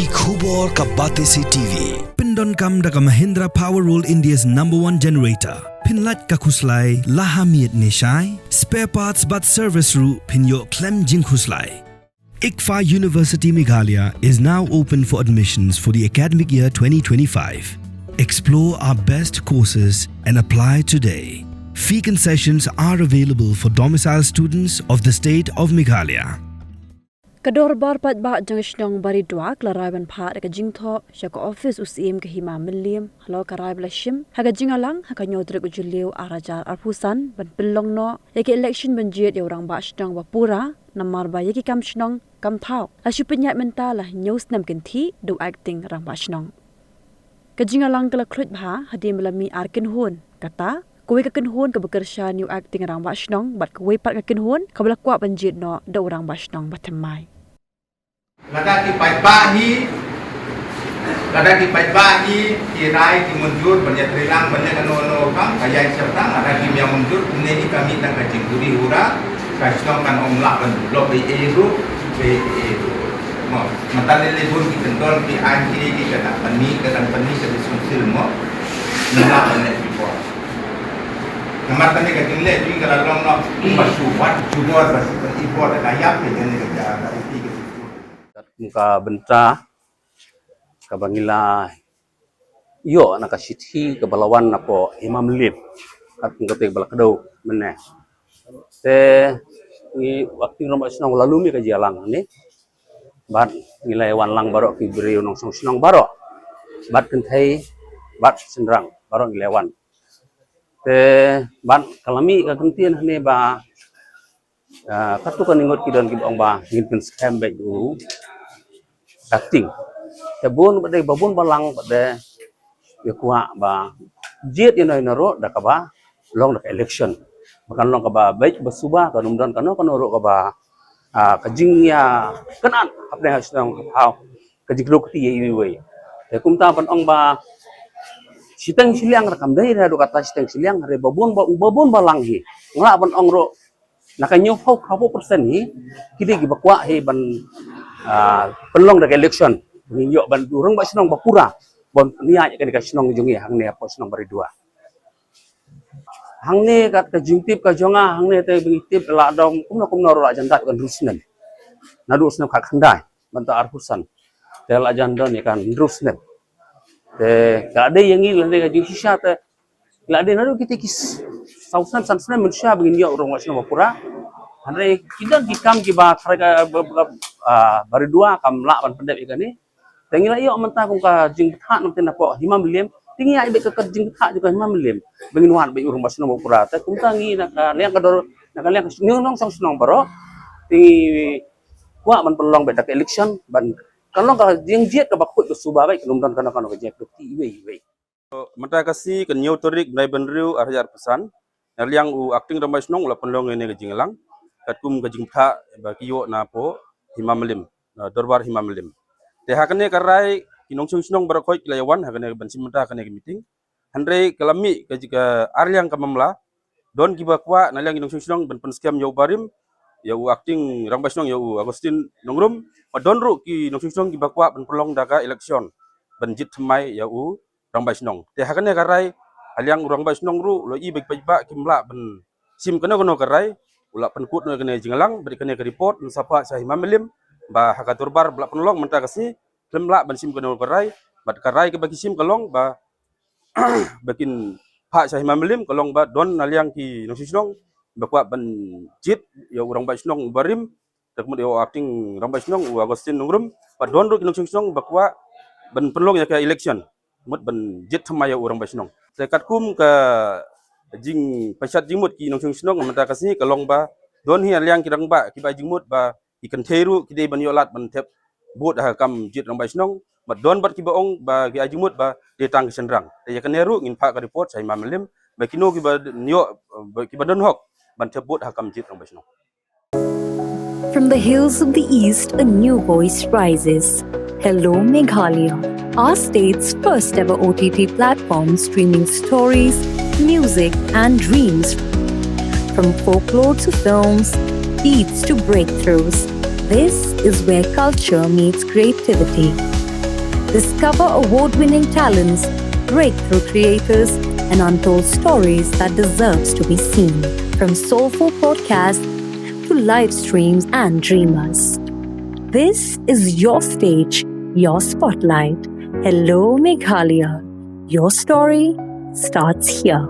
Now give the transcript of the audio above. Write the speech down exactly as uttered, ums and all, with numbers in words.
Ki khubor ka Batesi T V. Pyndonkam da ka Mahindra Power World, India's number one generator. Pynlait ka khuslai la ha miet ne shai. Spare parts bad service ruh pynïoh khlem jingkhuslai. ICFAI University Meghalaya is now open for admissions for the academic year twenty twenty-five. Explore our best courses and apply today. Fee concessions are available for domicile students of the state of Meghalaya. Ka Dorbar Paidbah jong ka Shnong Baridua ka la rai ban phah da ka jingthoh sha ka ophis u Syiem ka Hima Mylliem halor ka rai ba la shim ha ka jingïalang ha ka hynñiew tarik u Jylliew arhajar arphew san ban pynlong noh ïa ka election ban jied ïa u Rangbah Shnong ba pura, namar ba ïa ki kam shnong kam thaw la shu pynïaid mynta la hynñiew snem kynthih da u Acting Rangbah Shnong. Ka jingïalang ka la khluit bha hadien ba la mih ar kynhun. Kata, kawei ka kynhun kaba kyrshan ïa u Acting Rangbah Shnong bad kawei pat ka kynhun kaba la kwah ban jied noh da u Rangbah Shnong ba thymmai. Lada ki paidbah hi, lada ki paidbah hi, ki rai ki mynjur ban ïatreilang ban ïa kano kano kam, ka ïaid shaphrang, lada kim ïa mynjur, kumne hi ka mih tang ka jingkuri hura, ka shnong kan ym lah ban block ei ei ruh, ei ei ruh. Mo, mynta lei lei bun ki kyndon ki aiñ ki ki ka dang pynmih, ka dang pynmih ka dei sngewsih mo. Ym lah ban leh ki por. Namar kane ka jingleh jong ngi ka la long noh, ba shu wad jubor, ba shu pynibor da ka ïap, kane ka ja ka riti ka shu. Kat kum ka bynta kaba ngi la ïoh na ka shithi kaba la wan napoh Hima Mylliem. Kat kum kata kaba la kdew mynne. Te ngi, u Acting Rangbah Shnong la lum ïa ka jingïalang hangne. Bad ngi la wan lang baroh ki briew nongshong shnong baroh. Bad kynthei bad shynrang baroh ngi la wan. Te bad ka la mih ka kyntien hangne ba, ah, katto katne ngut ki don kiba ong ba ngin pynskhem beit u Acting. Te bun ba dei, ba bun balang ba dei, ïa kwah ba jied ïa no ïa no ruh da kaba long da ka election. Ba kan long kaba beit ba suba, kan ym don kano kano ruh kaba, ah, ka jingïakynad hapdeng ha shnong ha thaw, ka jingkdew kti ïa iwei iwei. Te kumta ban ong ba shiteng shiliang ruh kam dei ruh kata shiteng shiliang, hynrei ba bun ba, ba bun balang hi. Nga lah ban ong ruh na ka hynñiewphew, hynñiewphew percent hi, ki dei kiba kwah hi ban, ah, pynlong da ka election. Ngin ïoh ban u rangbah shnong ba pura ban pynïaid ïa kane ka shnong jong ngi hangne hapoh shnong Baridua. Hangne kat ka jingtip ka jong nga, hangne te ba ngi tip la dang kumno kumno ruh la jan dap ïa ka hynriew snem. Naduh snem khatkhyndai mynta arphew san. Te la jan don ïa ka hynriew snem. Te ka dei ïa ngi lane ka jingshisha te la dei naduh kita ki s-, saw snem san snem mynshisha ba ngin ïoh u rangbah shnong ba pura. Hynrei ki don ki kam kiba tharai ka ba, ba, ah, Baridua kam lah ban pyndep ïa kane. Te ngi la ïoh mynta kum ka jingbthah nangta napoh Hima Mylliem. Te ngi ïa beit ka, ka jingbthah jong ka Hima Mylliem ba ngin wad beit u rangbah shnong ba pura. Te kumta ngi na ka liang ka dor, na ka liang ka shnong, nongshong shnong baroh. Te ngi kwah ban pynlong beit da ka election ban kan long ka jingjied kaba khuid ba suba beit, kan ym don kano kano ka jingkdew kti iwei iwei. Mynta ka sngi ka hynñiew tarik bnai ba hynriew arhajar arphew san, na liang u Acting Rangbah Shnong u la pynlong ïa kane ka jingïalang katkum ka jingbthah ba ki ïoh napoh Hima Mylliem, na Dorbar Hima Mylliem. Te ha kane ka rai ki nongshong shnong baroh khoit ki la ïa wan ha kane ban shim bynta ha kane ka meeting. Hynrei ka la mih ka jing ka ar liang ka mamla, don kiba kwah na liang ki nongshong shnong ban pynskhem ïa u barim, ïa u Acting Rangbah Shnong, ïa u Augustine Nongrum, bad don ruh ki nongshong shnong kiba kwah ban pynlong da ka election ban jied thymmai ïa u rangbah shnong. Te ha kane ka rai, ha liang u rangbah shnong ruh u la ïohi ba ki paidbah kim lah ban shim kano kano ka rai, u la pynkut noh ïa kane ka jingïalang bad kane ka report, un sa phah sha Hima Mylliem ba ha ka dorbar ba la pynlong mynta ka sngi, khlem lah ban shim kano ka rai, bad ka rai kaba ki shim ka long ba ba kin phah sha Hima Mylliem ka long ba don na liang ki nongshong shnong ba kwah ban jied ïa u rangbah shnong u barim, te ka mut ïa u Acting Rangbah Shnong u Augustine Nongrum, bad don ruh ki nongshong shnong ba kwah ban pynlong ïa ka election, ka mut ban jied thymmai ïa u rangbah shnong. Te katkum ka jingpynshad jingmut ki nongshong shnong mynta ka sngi ka long ba don hi na liang ki rangbah kiba ai jingmut ba ki kynthei ruh ki dei ban ïoh lad ban thep vote ha ka kam jied rangbah shnong, bad don bad kiba ong ba ki ai jingmut ba dei tang ki shynrang. Te ïa kane ruh ngin phah ka report sha Hima Mylliem ba kino kiba ïoh, ba kiba don hok ban thep vote ha ka kam jied rangbah shnong. From the hills of the East, a new voice rises. Hello, Meghalaya, our state's first ever O T T platform streaming stories, music, and dreams. From folklore to films, beats to breakthroughs, this is where culture meets creativity. Discover award-winning talents, breakthrough creators, and untold stories that deserves to be seen. From soulful podcasts to live streams and dreamers. This is your stage, your spotlight. Hello, Meghalaya. Your story starts here.